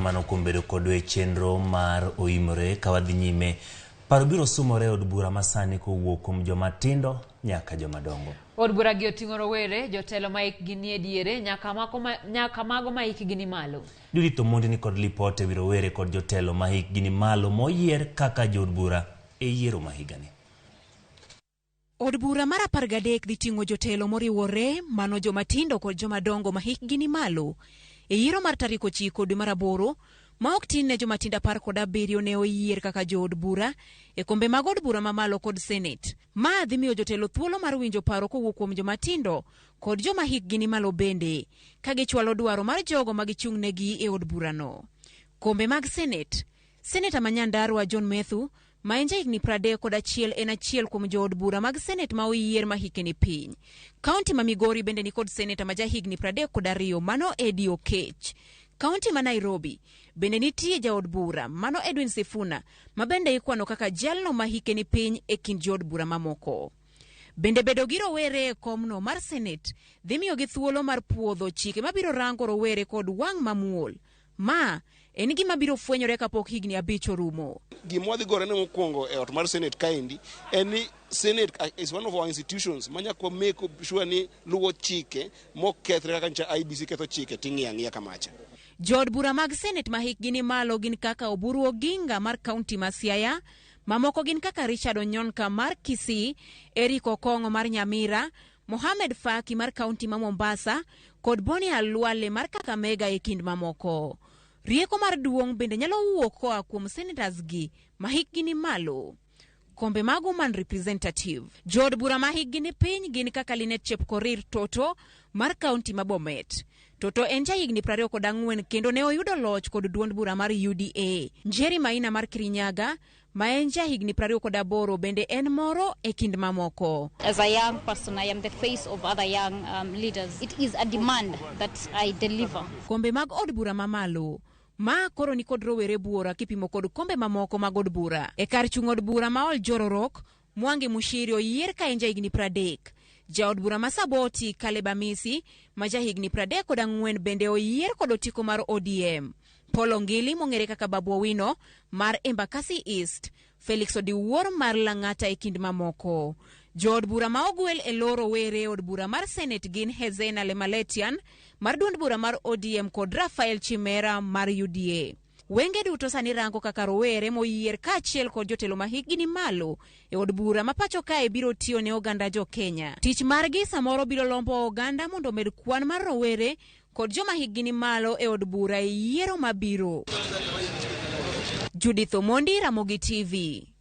Erokamano kuom bedo kodwa e chenro mar Oimore ka wadhi nyime. Paro biro sumore e od bura masani kowuok kuom joma tindo nyaka joma dongo. Od bura gi oting'o rowere, jotelo ma hikgi nie diere nyaka, nyaka mago ma hikgi ni malo. Judith Omondi ni kod lipot ewi rowere kod jotelo ma hikgi ni malo moyier kaka jood bura e yiero ma higani. Od bura mar 13 dhi ting'o jotelo moriwore, mano joma tindo kod joma dongo ma hikgi ni malo. E yiero mar tarik 9 dwe mar 8, ma ok tin ne joma tindo 17 ne oyier kaka jood bura e kombe mag od bura mamalo kod senet. Ma dhi miyo jotelo thuolo mar winjo paro kowuok kuom joma tindo kod joma hikgi ni malo bende, ka gichwalo dwaro mar jogo ma gichung' negi e od burano. Kombe mag senet. Seneta ma Nyandarua John Methu, ma en jahigni 31 en achiel kuom jood bura mag senet ma oyier ma hike ni piny. Kaunti ma Migori bende nikod seneta ma jahigni 32 mano Eddie Okech. Kaunti ma Nairobi bende nitie jaod bura mano Edwin Sifuna ma bende ikwano kaka jalno ma hike ni piny e kind jood bura mamoko. Bende bedo gi rowere e komno mar senet dhi miyogi thuolo mar puodho chike mabiro rango rowere kod wang' mamuol. Ma en gima biro fwenyore kapok higni 5 orumo. Gima wadhi gorene mokwongo e ot mar Senate kaendi en ni Senate is one of our institutions ma nyaka make sure ni luwo chike mokethre kaka ncha IBC ketho chike ting'iyo ang'iya kamacha. Jood bura mag Senate ma hikgi ni malo gin kaka Oburu Oginga mar kaunti ma Siaya, mamoko gin kaka Richard Onyonka mar Kisii, Eric Okong'o mar Nyamira, Mohamed Faki mar kaunti ma Mombasa kod Boni Khalwale mar Kakamega e kind mamoko. Rieko mar duong' bende nyalo wuok koa kuom senators gi ma hikgi ni malo. Kombe mag woman representative. Jood bura ma hikgi ni piny gin kaka Linet Chepkorir Toto mar kaunti ma Bomet. Toto en jahigni 24 kendo ne oyudo loch kod duond bura mar UDA. Njeri Maina mar Kirinyaga ma en jahigni 28 bende en moro e kind mamoko. As a young person, I am the face of other young leaders. It is a demand that I deliver. Kombe mag od bura mamalo ma koro ni kod rowere buora kipimo kod kombe mamoko mag od bura. E kar chung' od bura ma Oljororok, Mwangi Mushiri oyier ka en jahigni 30. Jaod bura ma Saboti Caleb Amisi ma jahigni 34 bende oyier kod otiko mar ODM. Paul Ongili mong'ere kaka Babu Owino mar Embakasi East, Felix Odiwuor mar Lang'ata e kind mamoko. Jood bura ma ogwel e lo rowere e od bura mar Senate gin Hezena Lemaletian mar duond bura mar ODM kod Rafael Chimera mar UDA. Wenge duto sani rango kaka rowere moyier kaachiel kod jotelo ma hikgi ni malo e od bura ma pacho kae biro tiyo ne oganda jo Kenya. Tich margi samoro biro lombo oganda mondo omed kwan mar rowere kod joma hikgi ni malo e od bura e yiero mabiro. Judith Omondi, Ramogi TV.